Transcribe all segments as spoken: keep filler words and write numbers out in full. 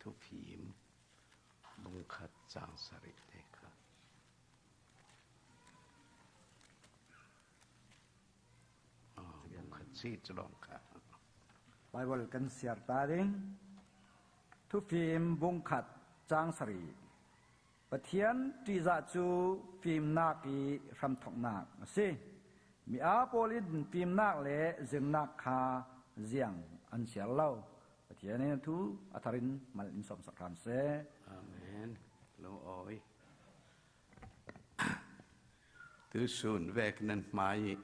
Thufim bung khat chang sarih te kha. Ah, bung khat si cu lawng kha. Bible kan siar ta ding. Thufim bung khat chang sarih. Pathian ṭihzah cu fimnak i hramthawknak a si. Mi aa pawl in fimnak le zirnak kha ziang an siar lo. Pathian in a thu a thar in mal in sawmsak hram seh. Amen. Lungawi. Tusun vek nan hmai i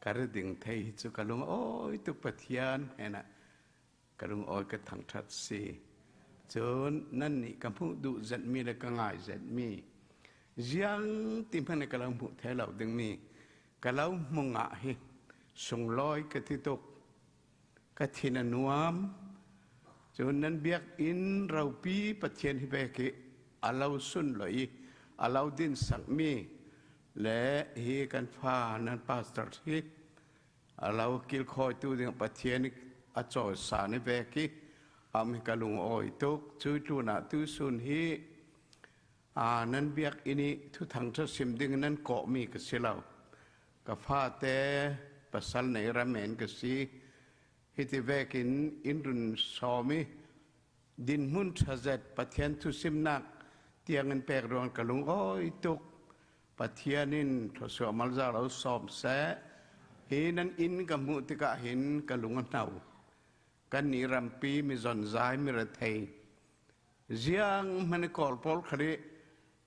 ka ri ding thei hi cu ka lungawi tuk Pathian hnenah ka lungawi ka thangṭhat si. Cun nannih ka hmuh duh zetmi le ka ngai zetmi ziang ti hmanh ka lo hmuh thei lo dingmi ka lo hmu ngah hi sunglawi ka ti tuk. Ka thin a nuam. Cun nan biakinn ropi Pathian hi vek i a lo sunlawi i a lo dinsakmi le hi kan fa nan pastor hi a lo kilkhawitu ding Pathian i a cawisan i vek i a um hi ka lungawi tuk. Cui tlunah tusun hi, aa, nan biakinn i thuthang ṭha sim ding nan kawhmi ka si lo. Ka fate pasal nei ramen ka si. Hiti vekin in run sawm i dinhmun ṭha zet Pathian thusimnak tiangin pek ruangah ka lungawi tuk. Pathian in thluasuah malzah lo sawm seh. Hi nan inn ka hmuh tikah hin ka lung a hno. Kannih rampi mi zonzai, mi rethei ziang hmanh i kawl pawl khal i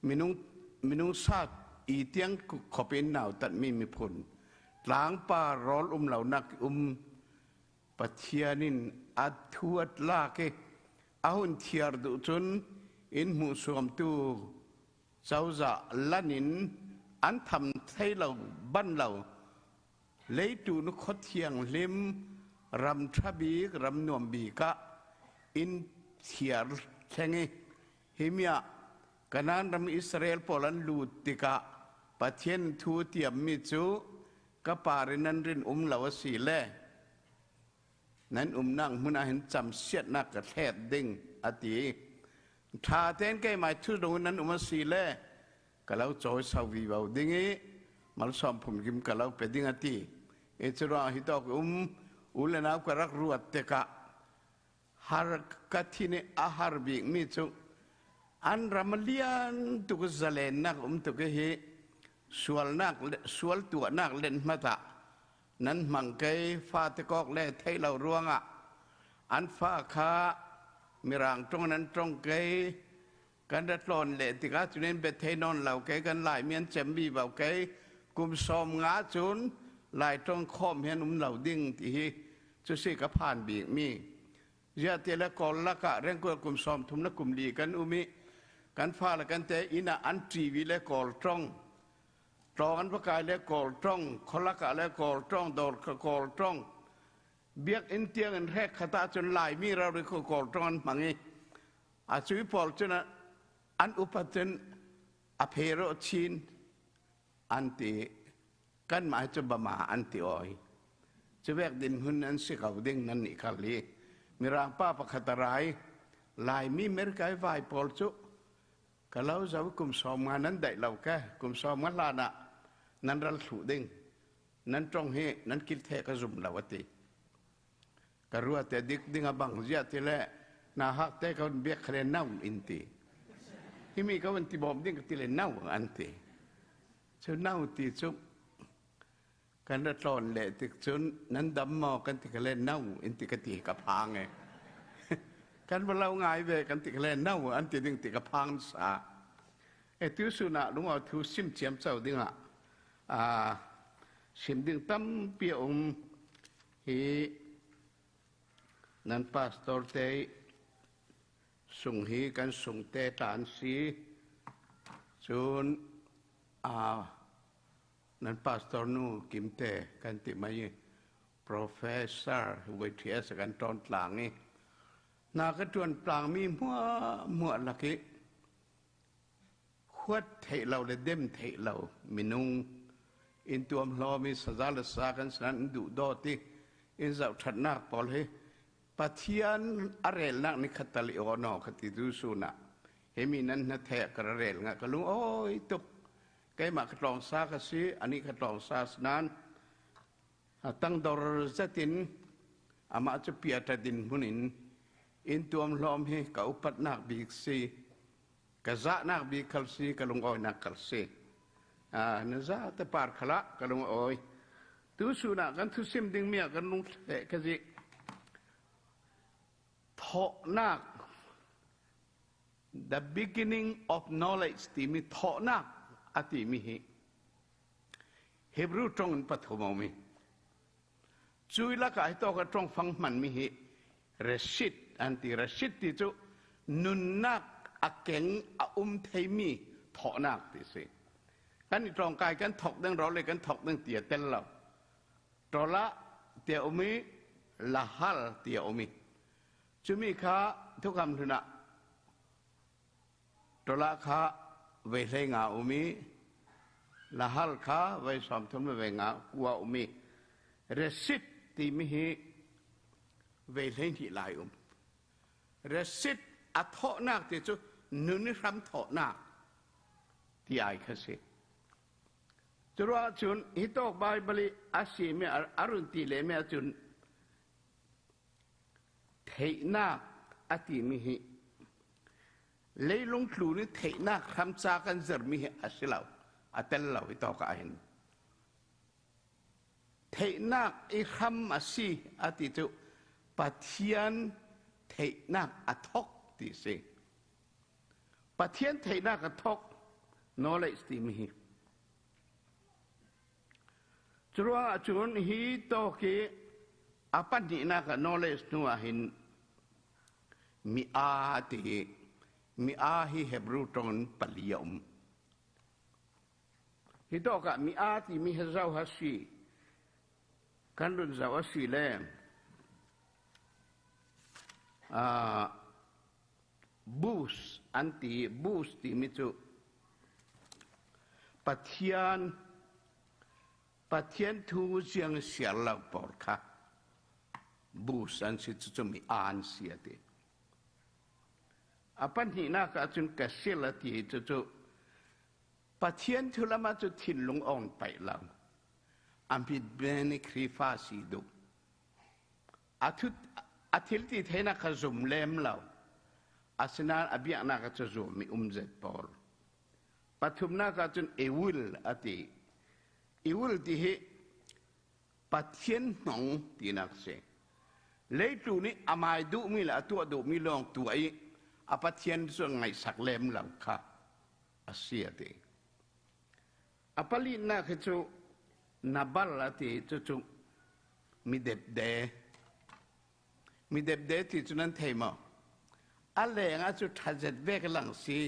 minung, minung sat i tiang khawp in nautatmi miphun tlangpa rawl um lonak i um. Pathian in a thu a tlak i a hun thiar duh cun in hmuhsuamtu cozah lan in an tham thei lo ban lo. Leitlun khuathianghlim ram ṭha bik, ram nuam bik ah in thiar thleng i, himi ah Kanaan ram Israel pawl an lut tikah Pathian thu tiammi cu ka par in nan rin um lo a si le nan umnak hmun ah hin camsiatnak ka thlet ding, a ti. Ṭha tein keimah thu dong in nan um a si le ka lo cawiso vivo ding i malsawm phungkim ka lo pe ding, a ti. I curuangah hitawk i um u le nau ka rak ruat tikah har ka thin i a har bikmi cu an ram a lian tuk i zalennak a um tuk i hi sualnak le, sual tuahnak lenhmat ah nan hmang kei, fate kawk le theih lo ruangah an fa kha Mirang ṭong nan ṭong kei, kan ra tlawn leh tikah cun in bia thei nawn lo kei, kan Laimi an cem vivo kei, kum sawm nga cun Lai ṭong khawm hi an um lo ding ti hi cu si ka phan bikmi. Ziahtiah le Kawl lakah rengkual kum sawm thum le kum li kan um i kan fale kan te inn ah an T V le Kawl ṭong, tlawng an va kai le Kawl ṭong, khualakah le Kawl ṭong, dawr kha Kawl ṭong, biakinn tiang in hrekkhat ah cun Laimi rori kha Kawl ṭong an hmang i a cui pawl cun an upat cun a phe rawh chin an ti. Kanmah hi cu Bama an ti aw i cuvek dinhmun an si ko ding nannih khal i Mirang pa pakhat a ra i Laimi America i vai pawl cu ka lo zo i kum sawm nga nan daih lo ke, kum sawm nga hlan ah nan ral thluh ding, nan ṭong hi nan kiltheh ka zum lo, a ti. Ka ruat te dik ding a bang ziah ti le, na hak te ka vun biak kha le no in ti. Himi ka vun ti bawm ding ka ti le no an ti. Cu no ti cu kan ra tlawn leh tik cun nan dam maw kan ti kha le no in ti ka ti ka phang e. Kan va lo ngai ve kan ti kha le no an ti ding ti ka phang sa. E tu sun ah lungawthu sim ciamco dingah, aa, sim ding tampi a um hi. Nan pastor te sung hi kan sungte tla an si. Cun, aa, nan pastor nu Kimte kan ti mai i professor Y T S kan ṭawn tlang i hna ka ṭuan tlangmi hmuahhmuah lak i huat theih lo le dem theih lo minung in tuamhlawm i saza le sa kan sinan in duhdawt i in zohṭhatnak pawl hi Pathian a relnak ni khat tal i aw naw kha ti tu sunah. Himi nan na theh ka ra rel ngah ka lungawi tuk. Keimah ka tlawngsa ka si, ani ka tlawngsa sinan. A tangdor zetin, amah cu piata dinhmun in, in tuam hlawm hi ka upatnak bik si. Ka zahnak bik khal si, ka lungawinak khal si. Ah, na zate par khalah ka lungawi. Tu sunah kan thusim dingmi ah kan lungthleh ka zih. Thawhnak, the beginning of knowledge timi thawhnak a timi hi Hebrew ṭong in pathum a um hi. Cui lakah hitawk a ṭongfang hmanmi hi Reshit an ti. Reshit ti cu nunnak a keng a um theimi thawhnak ti si. Kan i ṭawngkai kan thawk ding, rawl le kan thawk ding ti a tel lo. Tola ti a um i, Lahal ti a um i. Cumi kha thukham hlunah Tola kha vei hleinga um i, Lahal kha vei sawmthum le vei nga kua um i, Resit timi hi vei hleihnih lai um. Resit a thawhnak ti cu nun i hram thawhnak ti ai kha si. Curuangah cun hitawk Baibal i a simi a, a run ti lemi ahcun theihnak a timi hi leilung tlun i theihnak hram ca kan zirmi hi a si lo, a tel lo hitawk ah hin. Theihnak i hram a si a ti cu Pathian theihnak a thawk ti si. Pathian theihnak a thawk, knowledge timi hi. Curuangah cun hi tawk i a pahnihnak ah knowledge hnu ah hin mi a ti hi, mi a hi Hebrew ṭong in pali a um. Hi tawk ah mi a timi hi zo a si, kan run zo a si le, ah, Bus an ti, bus timi cu Pathian, Pathian thu ziang siar lo pawl kha bus an si, cucu mi an si a ti. A pahnihnak ah cun ka sil a ti, cucu Pathian thu lamah cu thinlung a on paih lo. A hmitmi nih Khrihfa si duh. A thu, a thil ti theinak kha zum lem lo. Asinain a biaknak ah cu zuam i um zet pawl. Pathumnak ah cun Ewil a ti. Ewil ti hi Pathian hnong tinak si. Leitlun nih amai duhmi le a tuah duhmi lawng tuah i a Pathian cu a ngaihsak lem lo kha a si a ti. A palinak hi cu Nabal a ti, cucu mi depde. Mi depde ti cu nan thei maw? A leng ah cu ṭha zet vek lang si,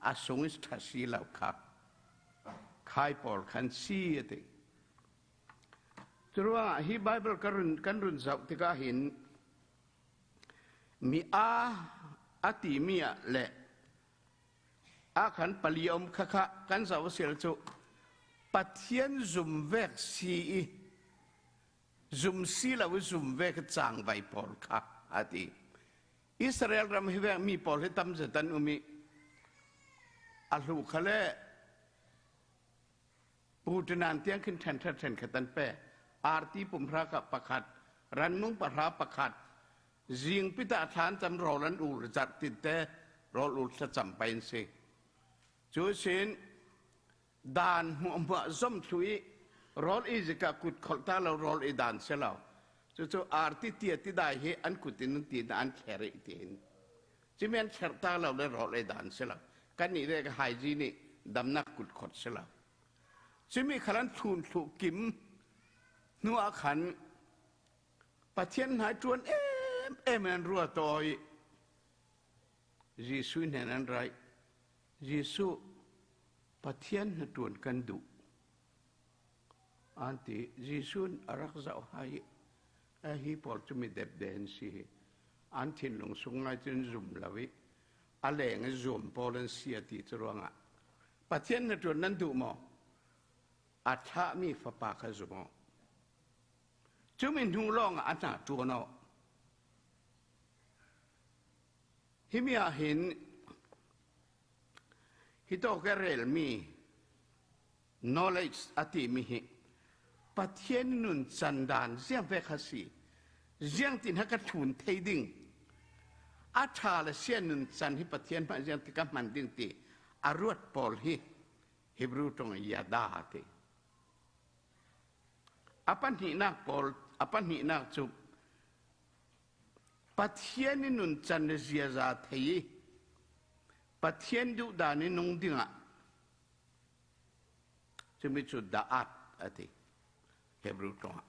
a sung i ṭha si lo kha. Khai pawl khan si a ti. Curuangah hi Baibal kan run, kan run zoh tikah hin mi a, a timi ah le a khan pali a um kha kha kan zoh a si lo cu Pathian zum vek si i zum si lo i zum vek i cangvai pawl kha a ti. Israel ram hi vek mi pawl hi tam zet an um i a hlu kha le Pu Tunan tiang khin ṭhen ṭha ṭhen khat an pe. Arti pumhra kha pakhat, rannung pahra pakhat, zingpi ta thlan cam rawl an ul zarh tinte rawl ul thlacam pai an si. Cu sin dan hmuahhmuah zom thluh i rawl ei zikah kut kholh ta lo rawl ei dan si lo. Cucu arti tia tidai hi an kut in an ti an kher i ti hin. Cumi an kher ta lo le rawl ei dan si lo. Kannih vek a haiji nih damnak kut khot si lo. Cumi khal an thlun thluh kim hnu ah khan Pathian hnai ṭuan em em an ruat aw i Jesuh hnen an raih. Jesuh, Pathian hnaṭuan kan duh. An ti, Jesuh in a rak zoh hai i, a hi pawl cu mi depde an si hi. An thinlung sung ngai cun zum lo i, a leng i zuam pawl an si a ti cu ruangah. Pathian hnaṭuan nan duh maw? A thlahmi Fapa kha zum aw. Cumi hnu lawngah a hna ṭuan aw. Himi ah hin, hitawk a relmi, knowledge a timi hi Pathian nuncan dan ziang vek a si, ziangtin ha ka thlun thei ding, a ṭha le sia nuncan hi Pathian hmah ziangtin ka hman ding ti a ruat pawl hi Hebrew ṭawng yada a ti. A pahnihnak pawl, a pahnihnak cu Pathian i nuncan le ziaza thei i Pathian duhdan i nung dingah, cumi cu da'at a ti, Hebrew ṭawngah.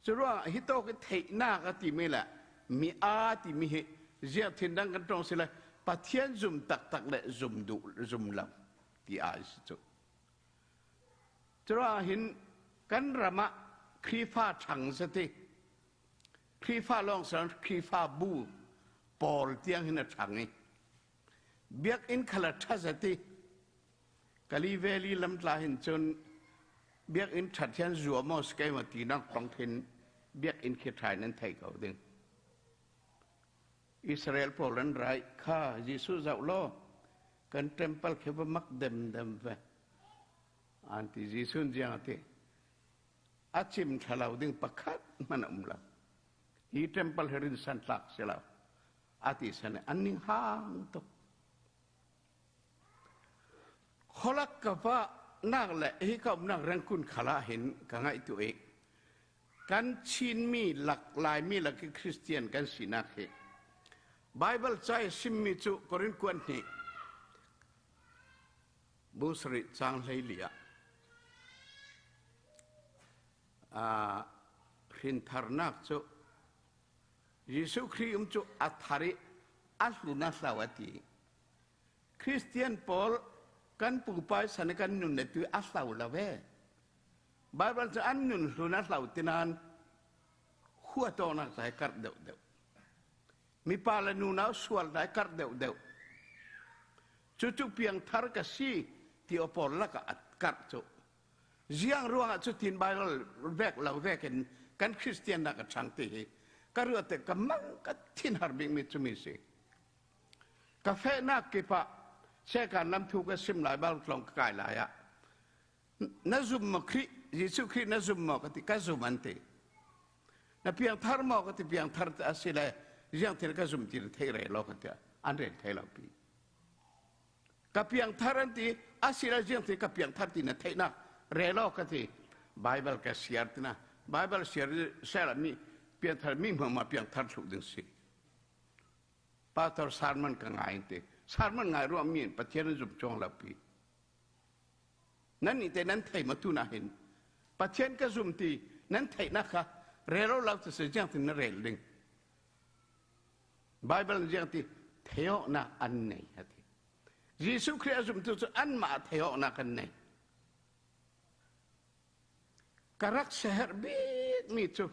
Curuangah hitawk i theihnak a timi le mi a timi hi ziah thin dang kan ṭawng si le Pathian zum taktak le zum duh, zum lo ti a si cu. Curuangah hin kan ramah Khrihfa ṭhang zet i, Khrihfa lawng si lo, Khrihfa bu pawl tiang hin a ṭhang i, biakinn khal a ṭha zet i, Kalay Valley lam tla hin cun biakinn ṭhat hian zuam aw si keimah ti nak tong khin biakinn khi ṭhai nan thei ko ding. Israel pawl an raih kha, Jesuh zoh law, kan temple khi va mak demdem ve, an ti. Jesuh in ziang a ti? A cim ṭha lo ding pakhat hman a um lo. Hi temple hi rinsan tlak si lo, a ti san an ning hang tuk. Khawlak ka vahnak le hi ka umnak Rangoon khalah hin ka ngaihtuah i, kan Chinmi lak, Laimi lak i Khristian kan sinak hi Baibal ca i simmi cu Korin kuat hnih, bu sarih cang hleili ah, aa, hrintharnak cu Jesuh Khrih um cu a thar i a hlun a hlau a ti. Khristian pawl kan pupa i san i kan nun le tu i a hlau lo ve. Baibal cu an nun hlun a hlau ti nain huat awknak ca i karh deuhdeuh. Mipa le nunau sual hna i karh deuhdeuh. Cucu piangthar ka si ti aw pawl lakah a karh cu. Ziang ruangah cutin Baibal vek lo vekin kan Khristiannak a ṭhang ti hi ka ruat i ka mang ka thinhar bikmi cumi si. Ka fehnak kipah Sekan lam thu ka sim lai, Baibal tlawng ka kai lai ah, "Na zum maw Khrih, Jesuh Khrih na zum maw?" ka ti, "Ka zum," an ti. "Na piangthar maw?" ka ti, "Piangthar a si le, ziangtin ka zum ti na theih rel aw," ka ti, an rel thei lo pi. "Ka piangthar," an ti, "a si le, ziangtin ka piangthar ti na theihnak rel aw," ka ti. "Baibal ka siar," ti na, Baibal siar sehla mi piangthar, mi hmahmah piangthar thluh ding si. Pastor sermon ka ngai an ti. Sermon ngai ruangmi in Pathian an zum cuang lo pi. Nannih te nan thei maw tu nahin Pathian ka zum ti nan theihnak kha rel aw lo ti si, ziangtin na rel ding? Baibal in ziang ti, "Theiawknak an nei," a ti. Jesuh Khrih a zumtu cu anmah ah theiawknak an nei. Ka rak siaherh bikmi cu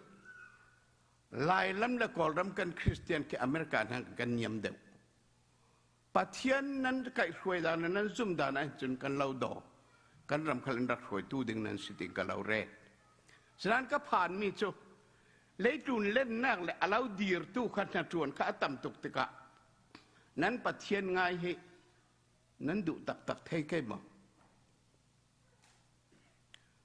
Lailam le Kawlram kan Khristian khi America hna kan niam deuh. Pathian nan kaihhruai dan le nan zum dan ah cun kan lo daw, kan ram khal in rak hruaitu ding nan si tiin ka lo ret. Sinan ka phanmi cu leitlun lennak le a lo dirtu kha hnaṭuan kha a tam tuk tikah nan Pathian ngai hi nan duh taktak thei kei maw?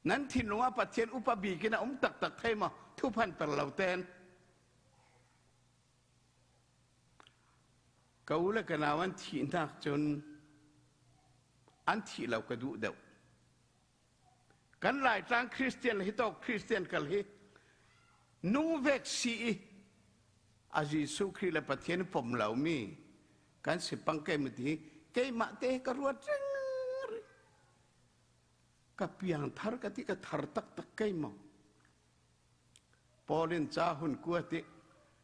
Nan thinlung ah Pathian upa bik in a um taktak thei maw? Thuphan per lo ten. Ka u le ka nau an thihnak cun an thih lo ka duh deuh. Kan Laitlang Khristian le hitawk Khristian kal hi nung vek si i, a Jesuh Khrih le Pathian pom lomi kan si pang keimah ti hi keimah te ka ruat ringring. Ka piangthar ka ti, ka thar taktak kei maw? Paul in ca hun kuat i,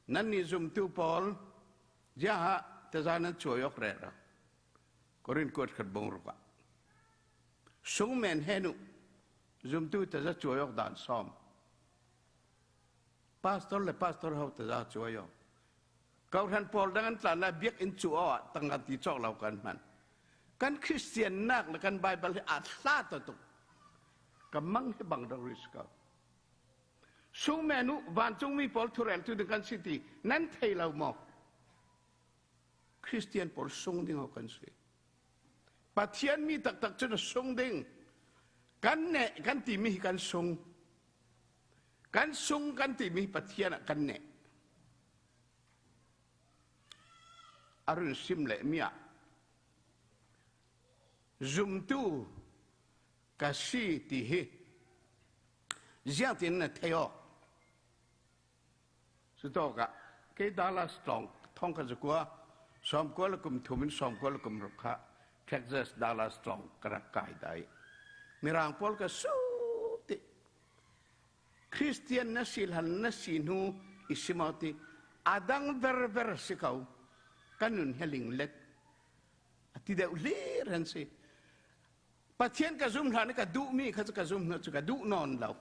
"Nannih zumtu pawl, ziah ah taza nan cuai awk rero." Korin kuat khat bung ruk ah, "Sungmen hen uh, zumtu taza cuai awk dan sawm." Pastor le pastor ho taza cuai awk. Kawhhran pawl dang an tlan lai, biakinn cu awk ah tangka ti cawk lo kan hman. Kan Khristiannak le kan Baibal hi a hla ta tuk. Ka mang hi bang dong ri si ko. "Sungmen uh, vancungmi pawl thureltu ding kan si ti nan thei lo maw?" Khristian pawl sung ding aw kan si. Pathian mi taktak cun a sung ding. Kan neh kan timi hi kan sung. Kan sung kan timi hi Pathian ah kan neh. A run sim lehmi ah zumtu ka si ti hi ziangtin na thei aw? Cutawkah kei Dallas tlawng thawngkhat zakua sawmkua le kum thum in sawmkua le kum ruk kha Texas Dallas tlawng ka rak kai dai. Mirang pawl ka sutih. Khristian na si hlan na si hnu i sim aw ti. A dang verver si ko. Ka nun he linglet a ti deuh hlir an si. Pathian ka zum hlan ka duhmi kha cu ka zum hnu cu ka duh nawn lo.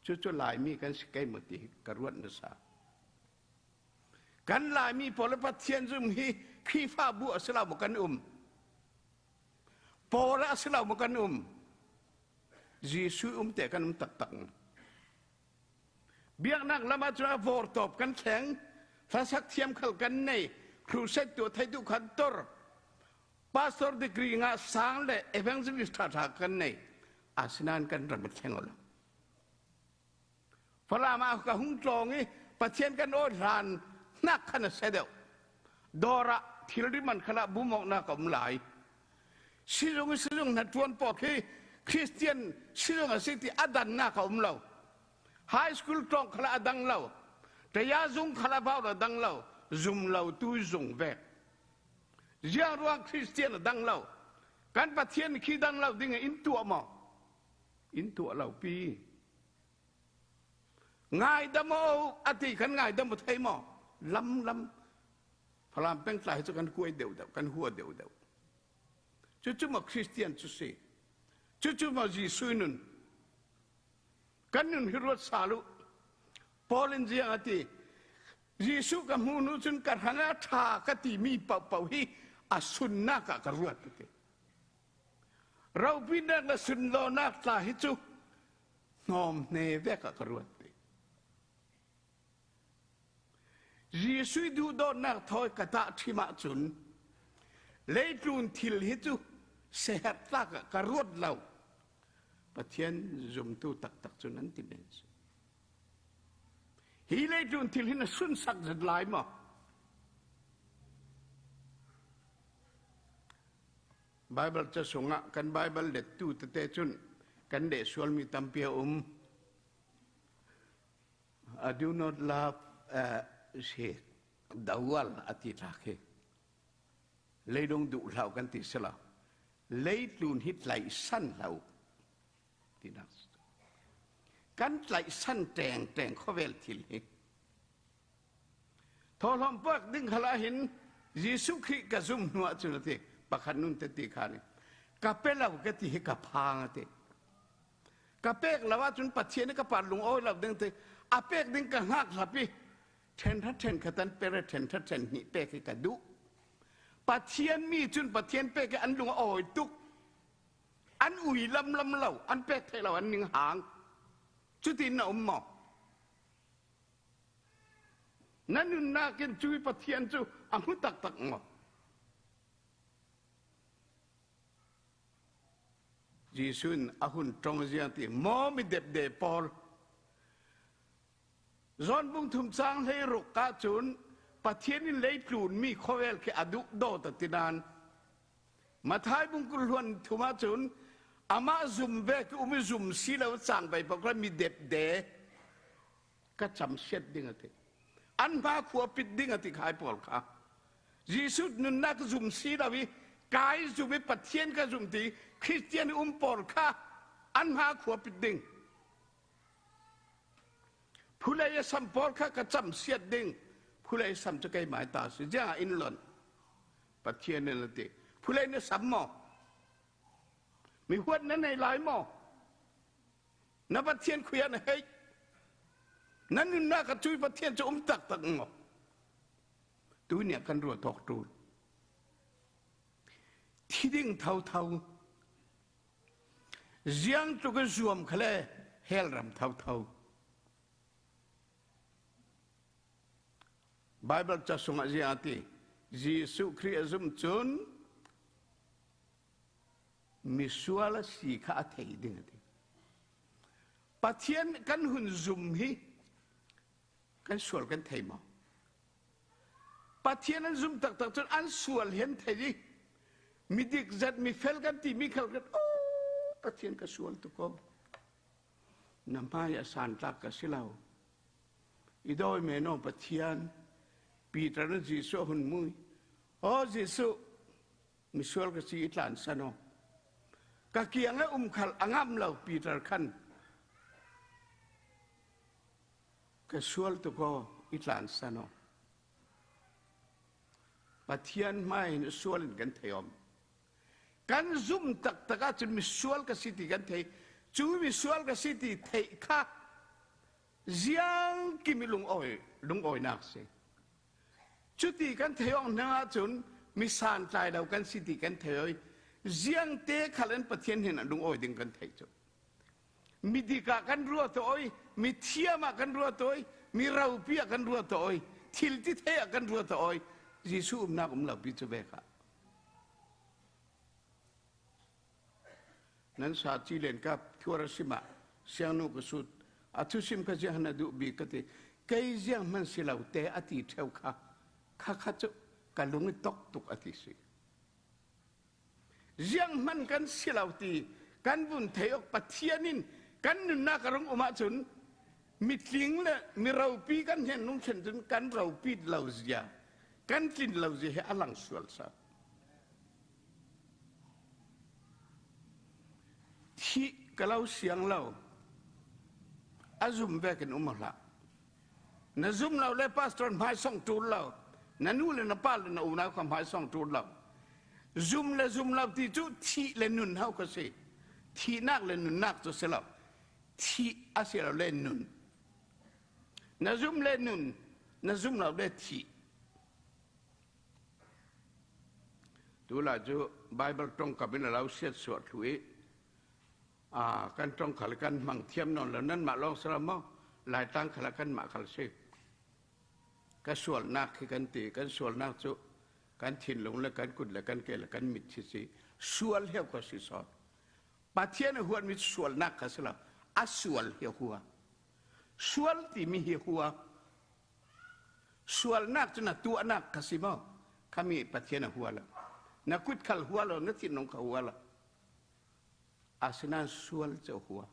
Cucu Laimi kan si kei maw ti ka ruat nasa. Kan Laimi pawl le Pathian zum hi Khrihfabu a si lo maw kan um? Paul a si lo maw kan um? Jesuh umte kan um taktak. Biaknak lamah cun a vawrtawp kan thleng, hlasak thiam khal kan nei, crusade tuah thei duh khan tor, pastor degree ngah sang le evangelist ṭhaṭha kan nei, asinain kan ram a thleng lo. Falam ah ka hung tlawng i Pathian kan awi hlan hnak khan a si deuh. Dawr ah thilri man khalah bumawknak a um lai. Sizung i sizung hnaṭuan pawl khi Khristian sizung a si ti a dannak a um lo. High school tlawng khalah a dang lo. Taya zung khalah vau a dang lo. Zum lo tu zung vek. Ziang ruang Khristian a dang lo. Kan Pathian khi dang lo ding in tuah maw? In tuah lo pi. Ngaidam aw a ti kan ngaidam aw thei maw? Lamlam. Falam peng tlai cu kan kuai deuh deuh, kan hua deuh deuh. Cucu maw Khristian cu si? Cucu maw Jesuh nun? Kan nun hi ruat sal uh. Paul in ziang a ti, Jesuh ka hmuh hnu cun ka hrangah ṭha ka timi pohpoh hi a sunnak ah ka ruat a ti. Ropinak le sunlawinak tla hi cu hnawm hne vek ah ka ruat ti. Jesuh duhdawtnak thawi ka tahṭhim ahcun leitlun thil hi cu seherh tlak ah ka ruat lo. Pathian zumtu taktak cu nan ti men si. Hi leitlun thil hi na sunsak zet lai maw? Baibal ca sungah kan Baibal lettu tete cun kan leh sualmi tampi a um. I do not love, uh, si, the world a ti tlak hi. Leilung duh hlah kan ti si lo. Leitlun hi tlaihsan hlah tinak si. Kan tlaihsan ṭengṭeng khawvel thil hi. Thawhlawm pek ding khalah hin Jesuh Khrih ka zum hnu ahcun a ti, pakhat nun tete khan ka pe lo ka ti hi ka phang a ti. Ka pek lo ahcun Pathian nih ka par lungawi lo ding ti, a pek ding ka hngak hlap i ṭhen hra ṭhen khat an pe re, ṭhen hra ṭhen hnih pek hi ka duh. Pathian mi cun Pathian pek hi an lung a awi tuk. An ui lamlam lo, an pek theih lo, an ning hang. Cutin na um maw? Na nunnak in cui Pathian cu a hmu taktak maw? Jesuh in a hun ṭong ziang ti maw mi depde pawl. John bung thum cang hleiruk ah cun Pathian in leitlun mi khawvel khi a duh dawt a ti nan. Matthai bung kul hluan thum ah cun amah zum vek i um i zum si lo cang vei pawl kha mi depde ka camsiat ding a ti. An hma khua pit ding a ti khai pawl kha. Jesuh nunnak zum si lo i kai zum i Pathian ka zum ti Khristian i um pawl kha an hma khua pit ding. Phulei a sam pawl kha ka camsiat ding. Phulei sam cu keimai ta si. Ziangah in lon? Pathian in a ti. Phulei na sam maw? Mi huat na nei lai maw? Na Pathian khuiah na hei. Na nunnak a cui Pathian cu um taktak maw? Tunia kan ruat awk ṭul. Thi ding thotho. Ziang tluk in zuam khale hell ram thotho. Bible ca sungah ziang a ti, Jesuh Khrih a zumh cun misual a si kha a thei ding a ti. Pathian kan hun zum hi kan sual kan thei maw? Pathian an zum taktak cun an sual hi an thei dih. Midik zat, mifel kan timi khal kan, "Oh, Pathian ka sual tuk aw. Na hmai a santlak ka si lo. I dawi men aw Pathian." Peter nih Jesuh a hun mui. "Aw Jesuh, misual ka si, i tlansan aw. Ka kiang a um khal a ngam lo," Peter khan. "Ka sual tuk aw, i tlansan aw." Pathian hmai hin sual in kan thei om. Kan zum taktak ahcun misual ka si ti kan thei. Cu misual ka si ti theih kha ziangkim i lungawi, lungawinak si. Cuti kan thei awk hna ahcun mi santlai lo kan si ti kan thei aw. Ziangte khal in Pathian hin a lungawi ding kan thei cu. Midik ah kan ruat aw, mithiam ah kan ruat aw, mi ropi ah kan ruat aw, thil ti thei ah kan ruat aw. Jesuh umnak um lo pi cu ve kha. Nan sa ci len ka thuar a sim ah siangnu ka sut. A thusim kha ziang hna duh bik ka ti. Kei ziang hman si lo te a ti ṭheu kha, kha kha cu ka lung i tok tuk a ti si. Ziang hman kan si lo ti kan vun thei awk Pathian in kan nunnak a rung um ahcun mitling le mi ropi kan hnen nung ṭhen cun kan ropi lo zia, kan tlin lo zia hi a lang sual sa. Thih ka lo siang lo, a zum vekin um aw hlah. Na zum lo le pastor hmaisawng ṭul lo, na nu le na pa le na unau kha hmaisawng ṭul lo. Zum le zum lo ti cu thih le nun ho kha si. Thihnak le nunnak cu si lo. Thih a si lo le nun. Na zum le nun, na zum lo le thih. Tulai cu Baibal ṭongkam in a lo siatsuah thlu i, aa, kan ṭong khal kan hmang thiam nawn lo, nanmah lawng si lo maw? Laitlang khal ah kanmah khal si. Ka sualnak khi kan ti, kan sualnak cu kan thinlung le kan kut le kan ke le kan mit khi si. Sual hiau kha si sawn. Pathian a huatmi cu sualnak kha si lo, a sual hi a hua. Sual timi hi a hua. Sualnak cu na tuahnak kha si maw? Khami Pathian a hua lo. Na kut khal hua lo, na thinlung kha hua lo. Asinain sual cu a hua.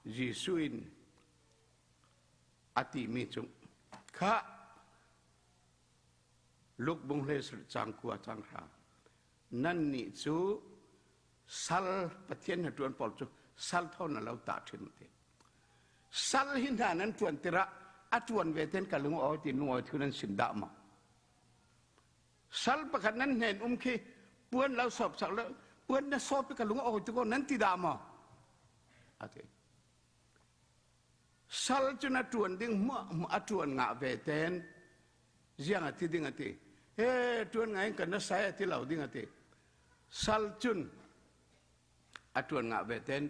Jesuh in a timi cu kha, Luk bung hleisarih cang kua cang hra, nannih cu sal, Pathian hnaṭuan pawl cu sal thawn a lo tah ṭhin ti. Sal hi hna nan ṭuanter ah a ṭuan ve tein ka lung a awi ti lungawi thu nan sim dah maw? Sal pakhat nan hnen um khi puan lo sawp sak le, puan na sawp i ka lung a awi tuk aw nan ti dah maw? A ti. Sal cun a ṭuan ding hmuahhmuah a ṭuan ngah ve tein ziang a ti ding a ti. He, ṭuan ngah in ka na sai a ti lo ding a ti. Sal cun a ṭuan ngah ve tein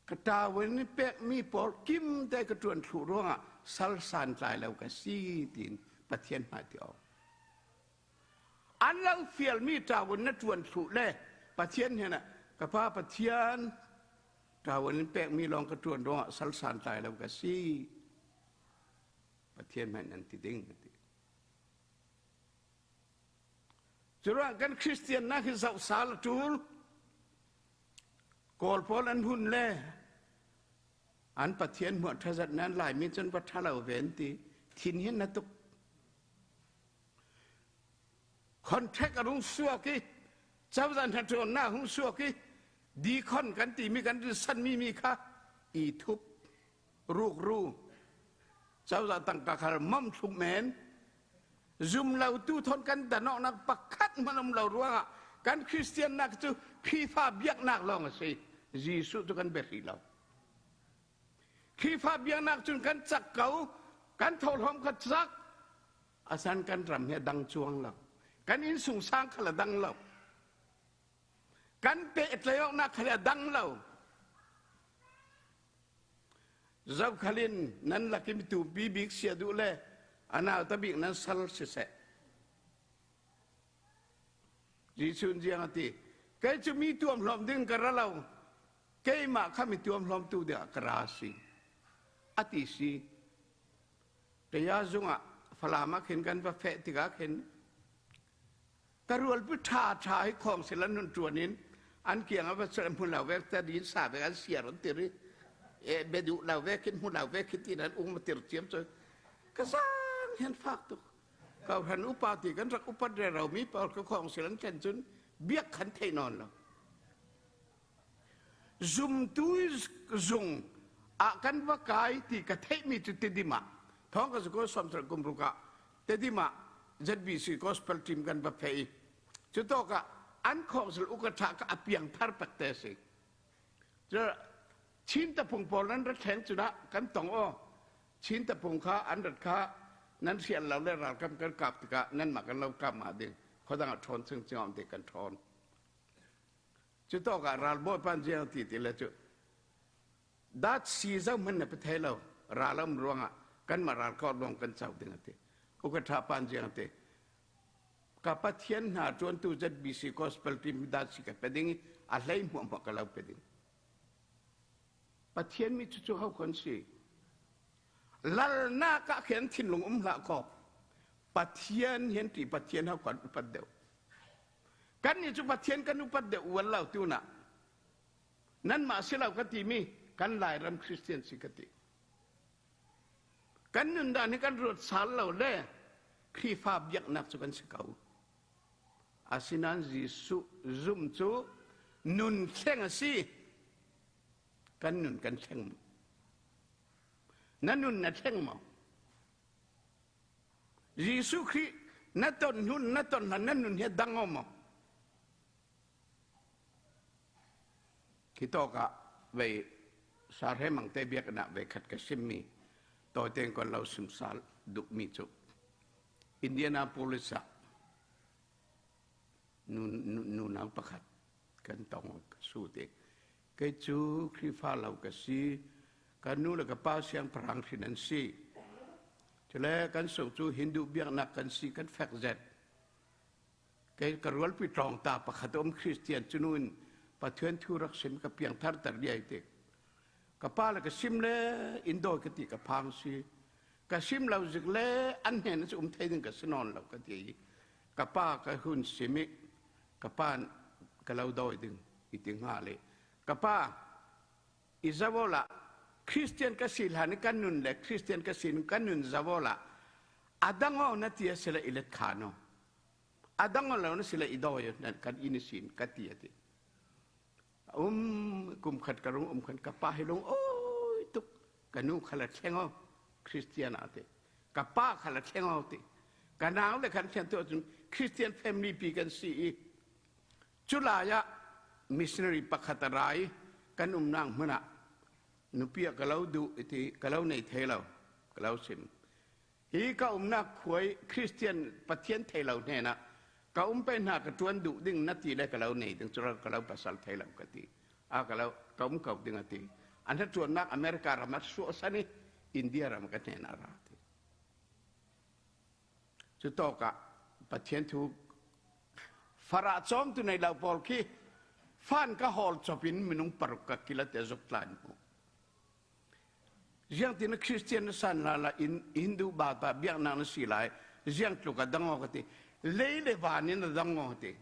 ka ṭawn in pekmi pawl kimte ka ṭuan thluh ruangah sal santlai lo ka si, tiin Pathian hmai ti aw. An lo fialmi ṭawn na ṭuan thluh le Pathian hnenah, "Ka Pa Pathian, ṭawn in pekmi lawng ka ṭuan ruangah sal santlai lo ka si," Pathian hmai nan ti ding a ti. Curuangah kan Khristiannak hi zohsal a ṭul. Kawl pawl an hun le an Pathian hmuah ṭha zat nan Laimi cun va ṭha lo ve an ti. Thin hi na tuk. Contract a rung suak i, cozah hnaṭuannak hung suak i, deacon kan timi kan rinsanmi mi kha i thup, rukru, cozah tangka khal mam thluk men, zum lo tu thawn kan dan awknak pakhat hman um lo ruangah kan Khristiannak cu Khrihfa biaknak lawng a si. Jesuh cu kan bia hrih lo. Khrihfa biaknak cun kan cak ko, kan thaw hlawm kha cak, a san kan ram hi a dang cuang lo, kan innsungsang khal a dang lo, kan pehtlai awknak khal a dang lo. Zokhal in nan lak in mi tumpi bik sia duh le, a nauta bik nan sal siseh. Jesuh in ziang a ti, kei cu mi tuamhlawm ding ka ra lo, keimah kha mi tuamhlawmtu dingah ka ra si, a ti si. Kei a zungah Falam ah khin kan va feh tikah khin ka rualpi ṭha ṭha hi khawngsil an hun ṭuan in an kiang a va hmu lo vek, ta din sa vek an siar an tir i, eh, bia duh lo vek khin, hmu lo vek khin tiin an um a tir ciam cu ka sang hian fak tuk. Kawhhran upa ti kan rak upat rero mi pawl kha khawngsil an thlen cun biak khan theih nawn lo. Zumtu zung ah kan va kai ti ka theihmi cu Tedim ah, thawngkhat zakua sawmsarih kum ruk ah Tedim ah Z B C Gospel Team kan va feh i, cutawkah an khawngsil uka ṭha kha a piangthar pekte a si. Cun Chin taphung pawl nan ra thleng cunah kan tong aw. Chin taphung kha an rat kha nan hrial lo le ralkam kan kap tikah nanmah kan lo kap mah ding. Khuadang ah ṭhawn cingcing awm te kan ṭhawn. Cutawkah ralbawipa in ziang a ti ti le cu, dat si zohman na pe thei lo, ral a um ruangah kanmah ralkawh lawng kan co ding a ti. Uka ṭha pa in ziang a ti, ka Pathian hna ṭuantu Z B C Gospel Team hi dat si ka pe ding i a hlei hmuahhmuah ka lo pe ding. Pathian mi cucu ho khan si. Lalnak ah khin thinlung um hlah ko. Pathian hian ti Pathian ho khan upat deuh. Kan ni cu Pathian kan upat deuh ual lo tunah. Nanmah si lo ka timi kan Lairam Khristian si ka ti. Kan nundan hi kan ruat sal lo le Khrihfa biaknak cu kan si ko. Asinain Jesuh zum cu nun thleng a si. Kan nun kan thleng maw? Na nun na thleng maw? Jesuh Khrih na ton hun, na ton hlan, na nun hi a dang aw maw? Khitawkah vei Sarhemangte biakinn ah vei khat ka simmi tawiteng kan lo sim sal duhmi cu Indianapolis ah nu, nu, nunau pakhat kan tong ka sut i, kei cu Khrihfa lo ka si, ka nu le ka pa siangpahrang hrin an si. Cule kan so cu Hindu biaknak kan si, kan fek zet. Kei ka rualpi tlawngta pakhat a um, Khristian, cu nu in Pathian thu rak sim, ka piangtharter liai tik. Ka pa le ka sim le in dawi ka ti ka phang si. Ka sim lo zik le an hnen a si um thei ding ka si nawn lo ka ti. Ka pa ka hun sim i ka pa in ka lo dawi ding i ti hnga le. Ka pa, i zawol ah Khristian ka si hlan i kan nun le Khristian ka si nun kan nun zawol ah a dang aw na ti a si le i let khan aw. A dang aw lo na si le i dawi aw, kan inn i sin ka ti a ti. A um kum khat ka rung um khan ka pa hi lung awi tuk, ka nu kha la thleng aw, Khristian a ti. Ka pa kha la thleng aw ti. Ka nau le khan thleng tu cun Khristian family pi kan si i, culai ah missionary pakhat a ra i kan umnak hmun ah nupi ah ka lo duh i ti, ka lo nei thei lo, ka lo sim. Hi ka umnak khua i Khristian Pathian thei lo hnenah ka um pei hna ka ṭuan duh ding na ti le ka lo nei ding, cu ka lo pasal thei lo ka ti. A ka lo, ka um ko ding a ti. A hnaṭuannak America ram a suahsan i India ram ka hnenah a ra ti. Cutawkah Pathian thu farah cawmtu nei lo pawl khi fan ka hawl cop in minung paruk ka kila te zuk tla in hmuh. Ziangtin a Khristian na san lala in Hindu bata biaknak na si lai, ziang tluk a dang aw ka ti. Lei le van in a dang aw ka ti.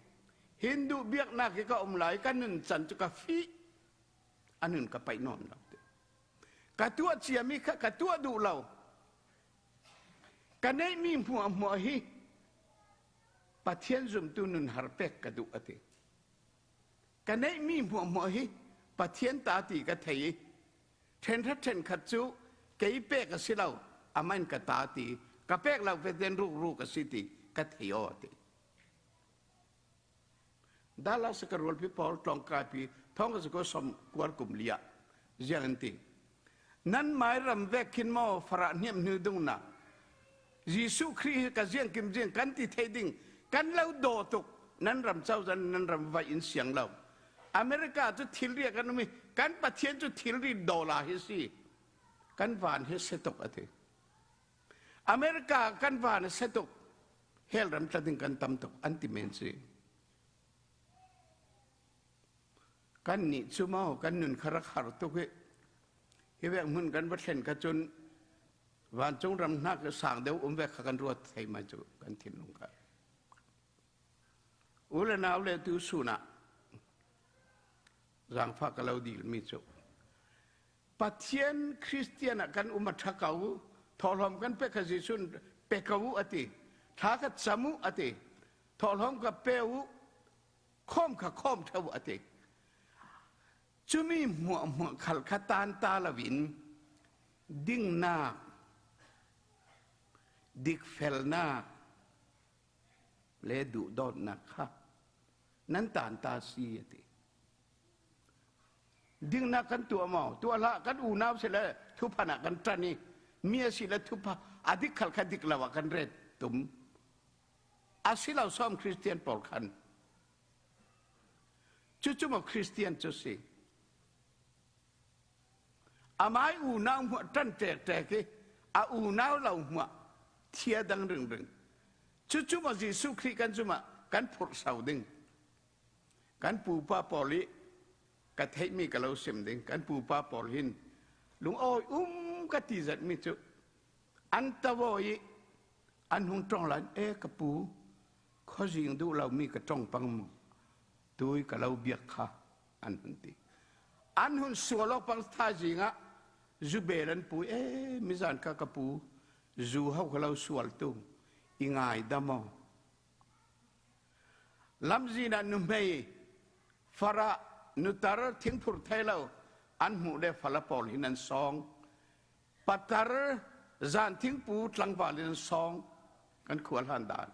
Hindu biaknak hi ka um lai, ka nun can cu ka fih. A nun ka paih nawn lo ti. Ka tuah ciami kha ka tuah duh lo. Ka neihmi hmuahhmuah hi Pathian zumtu nun har pek ka duh a ti. Ka neihmi hmuahhmuah hi Pathian ta ti ka thei i, ṭhenhra ṭhenkhat cu kei pek a si lo, amah in ka ta ti, ka pek lo veten rukruk a si ti ka thei aw a ti. Dallas a ka rualpi pawl tlawngkaipi thawngkhat zakua sawmkua kum li ah ziang an ti. Nanmai ram vek khin maw, farah hniamhnu dungna Jesuh Khrih hi ka ziangkim ziang kan ti thei ding kan lo daw tuk. Nan ram cozah, nan ram vaih in siang lo. America cu thilri a kan um i kan Pathian cu thilri dawla hi si. Kan van hi a sia tuk a ti. America kan van a sia tuk. Hell ram tla ding kan tam tuk an ti men si. Kan nih cu maw, kan nun kha rak har tuk hi. Hi vek hmun kan va thlen kha cun vancung ram hnak i sang deuh um vek kha kan ruat thei mai cu kan thinlung kha. U le nau le tu sun ah zaangfah ka lo dil mi cu Pathian Khristian ah kan um a ṭha ko, thawhlawm kan pe kha Jesuh in pe ko u a ti, thla kha cam u a ti, thawhlawm kha pe u, khawm kha khawm ṭha u a ti. Cumi hmuahhmuah khal kha tanta loin dingnak, dikfelnak le duhdawtnak kha nan tanta si a ti. Dingnak kan tuah maw? Tuah hlah, kan unau si le thuphan ah kan ṭan i, mi a si le thupha a dik khal kha dik lo ah kan ret tum. A si lo sawm Khristian pawl khan cucu maw Khristian cu si. Amai unau hmuah ṭan ṭekṭek i a unau lo hmuah thia dang ringring. Cucu maw Jesuh Khrih kan zumah kan phurh so ding. Kan pupa pawl i ka theihmi ka lo sim ding. Kan pupa pawl hin lungawi um ka ti zetmi cu an to aw i an hung ṭong lai, e ka pu, khuazing duh lomi ka ṭong pang maw? Tui ka lo biak kha an hun ti. An hun sual awk pang thaizing ah zu bel an pui, e mizan kha ka pu, zu ho ka lo sual tu i ngaidam aw. Lamzin ah nuhmei farah nutar thingphurh thei lo an hmuh le fala pawl hin an sawng. Patar zan thingpu tlangval in an sawng. Kan khua hlan dan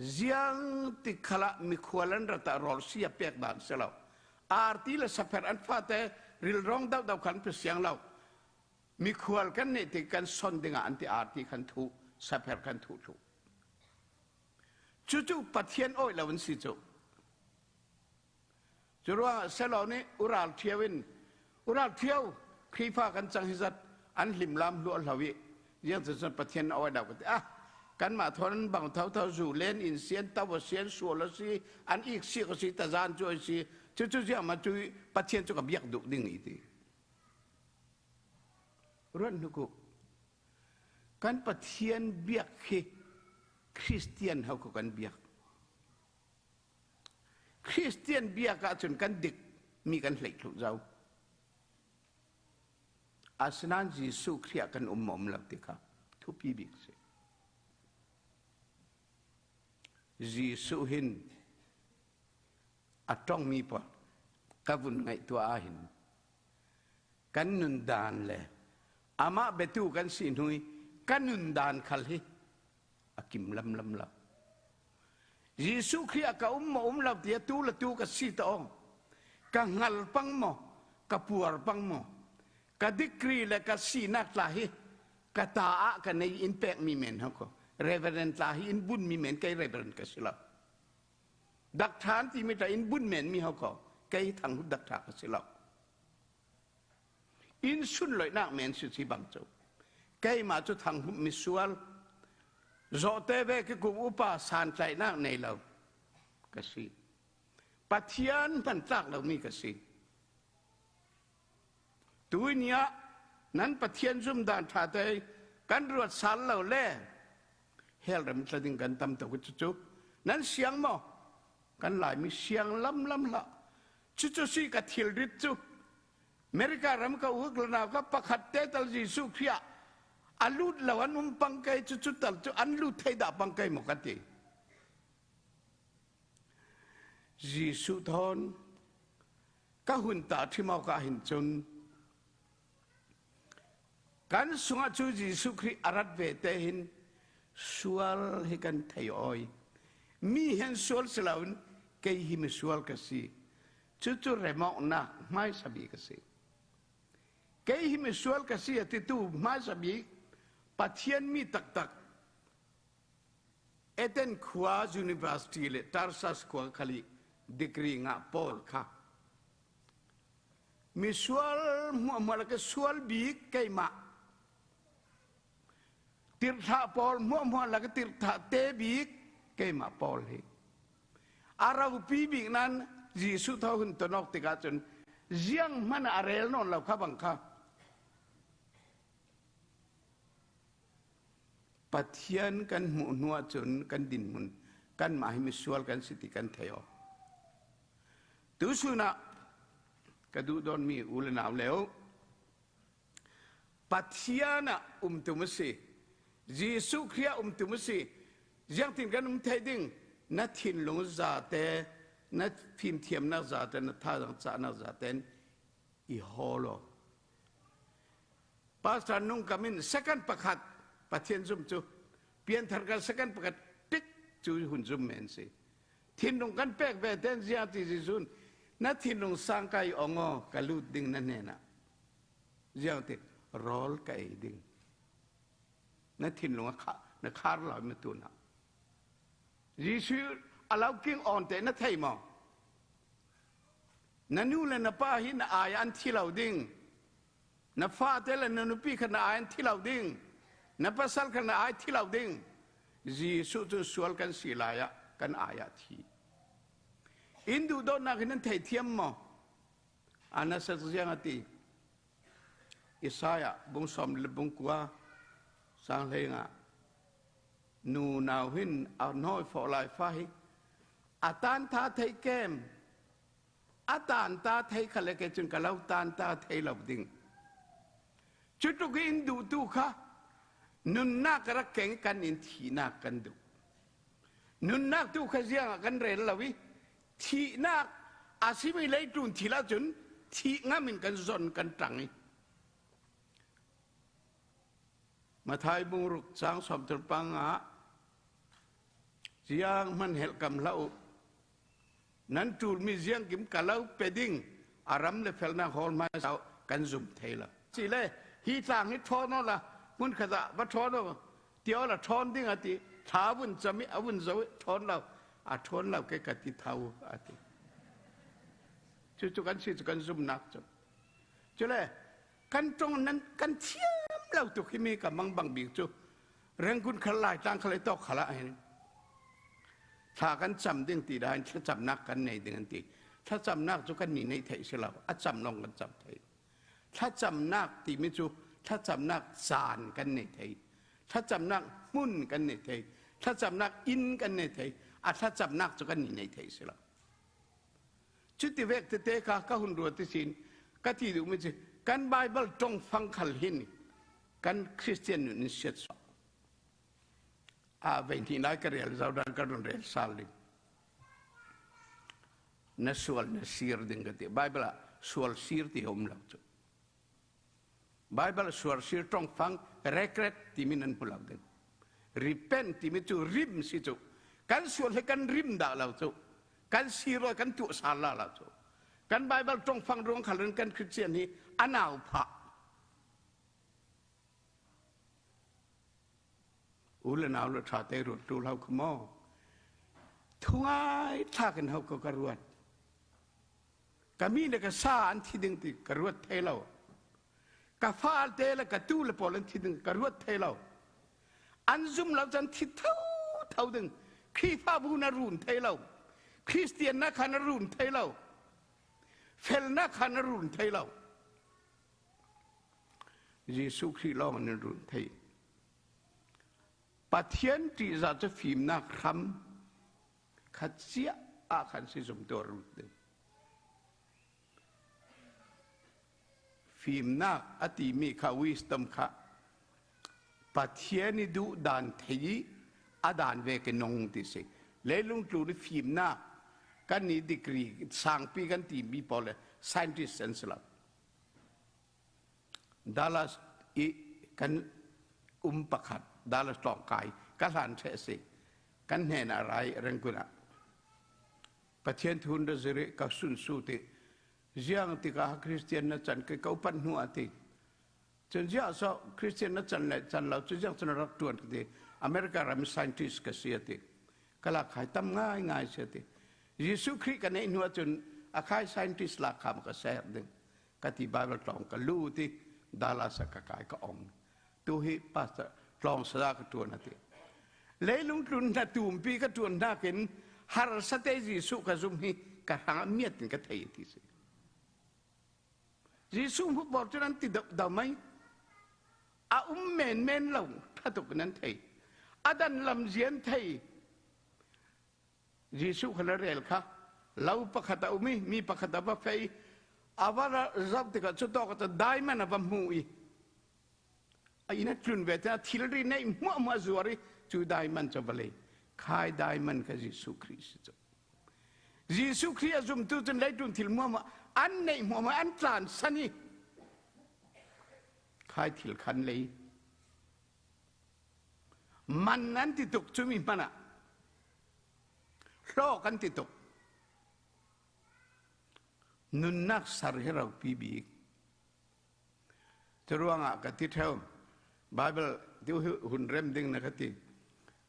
ziang tik khalah mikhual an rat ah rawl si a pek dan si lo. Arti le sapher an fate rilrawng deuhdeuh khan pe siang lo. Mikhual kan neih tik kan son dingah an ti arti khan thuh, sapher khan thuh thluh. Cucu Pathian awih lo an si cu. Curuangah Selo nih ural ṭhio in, ural ṭhio, Khrihfa kan cang hi zat, an hlimlam hluahhlo i, ziangtin cun Pathian a awih lo ka ti. Ah, kanmah thawn an bang thotho, zu len in si, an to a si, an sual a si, an ik sik a si, tazan cu a si, cucu ziangmah cu Pathian cu ka biak duh ding i ti. Ruat hnu ku, kan Pathian biak hi Khristian ho ko kan biak. Khristian biak ahcun kan dik mi kan hleih thluh zo. Asinain Jesuh Khrih ah kan um maw um lo ti kha thupi bik si. Jesuh hin a ṭongmi pawl ka vun ngaihtuah ah hin kan nundan le amah biatu kan si hnu i kan nundan khal hi a kim lamlam lo. Jesuh Khrih ah ka um maw um lo tiah tu le tu ka si ta aw, ka hngal pang maw, ka puar pang maw, ka degree le ka sinak tla hi ka ta ah ka nei in pekmi men ho ko. Reverend tla hi in bunmi men kei Reverend ka si lo. Dakṭha an timi tla in bun men mi ho ko, kei Thang Hup Dakṭha ka si lo. In sunloihnak men si si bang cu. Keimah cu Thang Hup misual, zawhte ve kikum upa santlaihnak nei lo ka si. Pathian hman tlak lomi ka si. Tui ni ah nan Pathian zumdan ṭhate kan ruat sal lo le hell ram tla ding kan tam tuk i cucu nan siang maw? Kan Laimi siang lamlam hlah. Cucu si ka thilrit cu. America ram ka u ka nau kha pakhat te tal Jesuh Khrih ah a lut lo an um pang kei, cucu tal cu an lut thei dah pang kei maw ka ti. Jesuh thawn ka hun ta ṭhim awk ah hin cun kan sungah cu Jesuh Khrih a rat ve te hin sual hi kan thei aw i mi hi an sual si loin kei hi misual ka si. Cucu remawknak hmaisa bik a si. Kei hi misual ka si a titu hmaisa bik Pathian mi taktak Athens khua University le Tarsus khua khal i degree ngah pawl kha misual hmuahhmuah lak a sual bik keimah. Tirhthlah pawl hmuahhmuah lak a tirhthah te bik keimah pawl hi. A ropi bik nan Jesuh thaw hun tonawk tikah cun zianghman a rel nawn lo kha bang kha. Pathian kan hmuh hnuah cun kan dinhmun kanmah hi misual kan si ti kan thei aw. Tusun ah ka duhdawtmi u le nau leu, Pathian ah um tum a si, Jesuh Khrih ah um tum a si. Ziangtin kan um thei ding? Na thinlung zate, na fimthiamnak zate, na thazaang cahnak zate in i hawl aw. Pastor Nung Kam in second pakhat Pathian zum cu, pianthar kan second pakhat tik cu hun zum men si. Thinlung kan pek ve ten ziang ti Jesuh in, na thinlung sangka i ong aw, ka lut ding na hnenah. Ziang ti, rawl ka ei ding. Na thinlung a kha-, na khar lo na tunah. Jesuh a lo king awn te na thei maw? Na nu le na pa hi na ai an thi lo ding. Na fate le na nupi kha na ai an thi lo ding. Na pasal kha na ai thi lo ding. Jesuh cu sual kan si lai ah kan ai ah thi. In duhdawtnak hi nan thei thiam maw? A nasa ziang a ti. Isaiah bung sawm le bung kua sang hleinga, nunau hin a hnawi fawh lai fa hi a tanta thei kem. A tanta thei kha le kei cun ka lo tanta thei lo ding. Cutuk in duhtu kha nunnak rak keng kan in thihnak kan duh. Nunnak tu kha ziangah kan rel lo i, thihnak a simi leitlun thil ahcun thih ngam in kan zon kan ṭang i. Matthai bung ruk cang sawmthum panga zianghman helhkam hlah uh. Nan ṭulmi ziangkim ka lo pe ding, a ram le felnak hawl hmaisa uh kan zum thei lo. Cile, hi tlang hi ṭhawn awla, hmun khat ah va ṭhawn aw, ti awla ṭhawn ding a ti, thla a vun cam i, a vun zo i, ṭhawn lo, a ṭhawn lo ke ka ti tho, a ti. Cucu kan si cu kan zumnak cu. Cule, kan ṭong nan kan thiam lo tuk himi ka mangbang bik cu, Rangoon khal Laitlang khal i tawk khalah hin thla kan cam ding ti dah hin thlacamnak kan nei ding an ti. Thlacamnak cu kan nih neih theih si lo, a cam lawng kan cam thei. Thlacamnak timi cu thlacamnak caan kan nei thei, thlacamnak hmun kan nei thei, thlacamnak inn kan nei thei, a thlacamnak cu kan nih neih theih si lo. Cuti vek tete kha ka hun ruat ihsin ka ti duhmi cu kan Baibal ṭongfang khal hin kan Khristian nun in siatsuah. A vei hnih lai ka rel zo dan ka run rel sal ding. Na sual na sir ding ka ti. Baibal ah sual sir ti a um lo cu. Baibal sual sir ṭongfang regret timi nan hmu lo ding. Repent timi cu rim si cu. Kan sual hi kan rim dah lo cu. Kan sir kan tuah sal la lo cu. Kan Baibal ṭongfang ruang khal in kan Khristian hi a nau phah. U le nau le ṭha te ruat ṭul ho kha maw? Thungai thlak in ho kha ka ruat. Ka mi le ka sa an thi ding ti ka ruat thei lo. Ka fate le ka tu le pawl an thi ding ka ruat thei lo. An zum lo can thi tho tho ding. Khrihfabu na run thei lo. Khristiannak kha na run thei lo. Felnak kha na run thei lo. Jesuh Khrih lawng an in run thei. Pathian ṭihzah cu fimnak hram kha cia ah khan si zumtu a rut ding. Fimnak a timi kha, wisdom kha Pathian i duh dan thei i a dan vek i nung ti si. Leilung tlun i fimnak kan i degree sangpi kan timi pawl le scientist an si lo. Dallas i kan um pakhat, Dallas tlawngkai ka hlan ṭheh a si. Kan hnenah a ra i Rangoon ah Pathian thu in ra zirh i ka sunsu ti. Ziang tikah Khristian na can, ka, ka upat hnu a ti. Cun ziah so Khristian na can le can lo cu ziang cun a rak ṭuan ka ti. America ram scientist ka si a ti. Ka lak khai tam ngaingai si a ti. Jesuh Khrih ka neih hnu ahcun a khai scientist lak kha ka ser ding. Ka ti Bible tlawng ka lut i, Dallas ah ka kai ka om. Tu hi Pastor tlawng sa ka ṭuan a ti. Leilung tlun hna tumpi ka ṭuan hnakin harsate Jesuh ka zum hi ka hrang a miat in ka thei a ti si. Jesuh hmuh pawl cun an ti deuhdeuh mai. A um menmen lo, ṭha tuk in an thei. A dan lamzia an thei. Jesuh kha le rel kha, lo pakhat a um i, mi pakhat a va feh i, a va ra-, zoh tikah cutawk ah cun diamond a va hmu i, a inn a tlun ve cun a thilri neih hmuahhmuah zuar i, cu diamond cu a va lei. Khai diamond kha Jesuh Khrih si cu. Jesuh Khrih a zumtu cun leitlun thil hmuahhmuah an neih hmuahhmuah an tlansan i, khai thil kha an lei. Man an ti tuk, cumi hmanh ah hlawk an ti tuk. Nunnak sar hi ropi bik. Curuangah ka ti ṭheu, Bible tu hi hun rem ding na ka ti.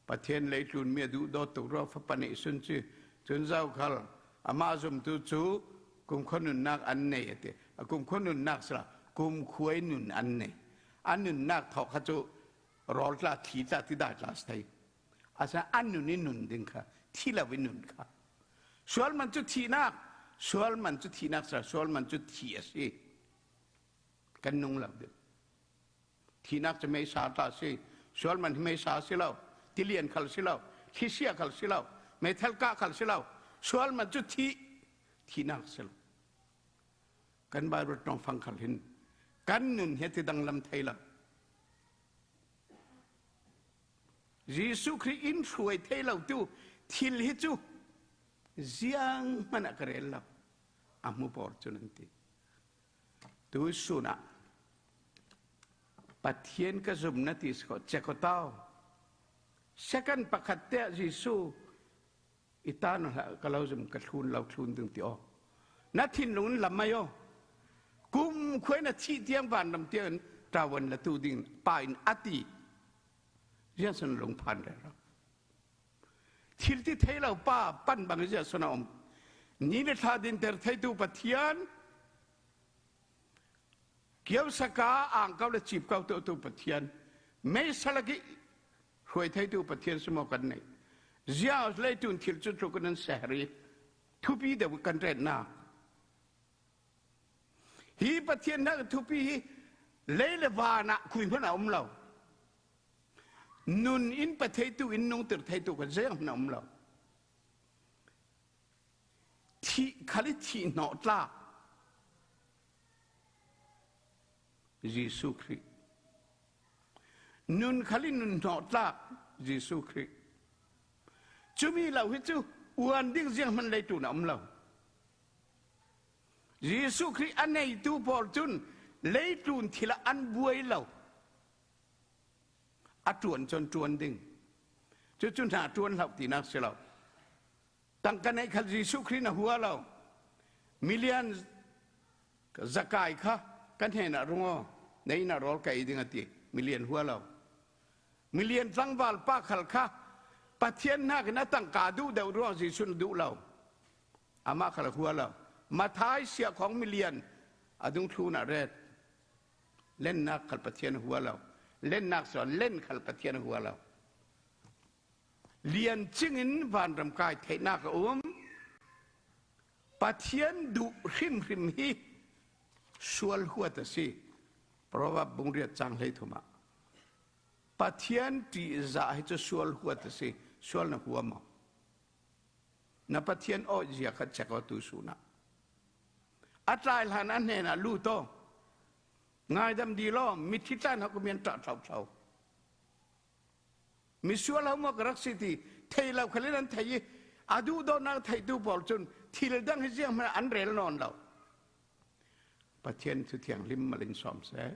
Pathian leitlun mi a duhdawt tuk rua, fapa neih sun ci, cun zokhal amah zumtu cu kumkhua nunnak an nei a ti. A kumkhua nunnak si lo, kumkhua i nun an nei. A nunnak thawk kha cu rawl tla, thli tla, tidai tla si thei. A si a nun i nun ding kha, thi lo i nun kha. Sual man cu thihnak, sual man cu thihnak si lo, sual man cu thih a si. Kan nung lo ding. Thihnak cu meisa tla si, sual man hi meisa si lo, tilian khal si lo, thlisia khal si lo, meithal kah khal si lo, sual man cu thih, thihnak si lo. Kan Bible ṭongfang khal hin kan nun hi a ti danglam thei lo. Jesuh Khrih in hruai thei lo tu thil hi cu zianghman ah ka rel lo, a hmu pawl cun an ti. Tu sun ah Pathian ka zum na ti si ko, check ko tau. Second pakhat te ah Jesuh i ta nu hlah ka lo zum, ka thlun lo thlun ding ti aw. Na thinlung in lam mai aw. Kumkhua in a thih tiang vanram tiang in ṭawan la tu ding Pa in a ti. Ziangsun lungphan rero. Thil ti thei lo pa pan bang ziahsun a um. Ni le thla dinter theitu Pathian, kiosaka angkau le cipkau tuahtu Pathian, meisa lak i hruai theitu Pathian si maw kan neih? Ziah leitlun thil cu tluk in an sehri thupi deuh kan retnak. Hi Pathian hnak thupi hi lei le van ah khui hmanh a um lo. Nun in pe theitu, in nungter theitu kha zianghman a um lo. Thih khal i thih hnawh tlak Jesuh Khrih. Nun khal i nun hnawh tlak Jesuh Khrih. Cumi lo hi cu uan ding zianghman leitlun a um lo. Jesuh Khrih a neitu pawl cun leitlun thil ah an buai lo. A ṭuan cun ṭuan ding. Cucu hna ṭuan hloh tinak si lo. Tangka neih khal Jesuh Khrih na hua lo. Milian zakai kha ka hnenah rung aw, na inn ah rawl ka ei ding a ti. Milian hua lo. Milian tlangval pa khal kha Pathian hnakin a tangka duh deuh ruang Jesuh na duh lo. Amah khal a hua lo. Matthai siah khawng milian a dungthlun ah ret. Lennak khal Pathian a hua lo. Lennak sawn len khal Pathian a hua lo. Lian cingin vanram kai theihnak a um. Pathian duh hrimhrim hi sual huat a si. Proverb bung riat cang hleithum ah Pathian ṭihzah hi cu sual huat a si. Sual na hua maw? Na Pathian awih zia kha check aw tu sun ah. A tlai hlan a hnenah lut aw. Ngaidam dih law, mitthli tlan hok mian ṭah thlauthlau. Misual ho maw ka rak si ti thei lo khal in an thei i, a duhdawtnak theitu pawl cun thil dang hi zianghman an rel nawn lo. Pathian thu thianghlim mal in sawm seh.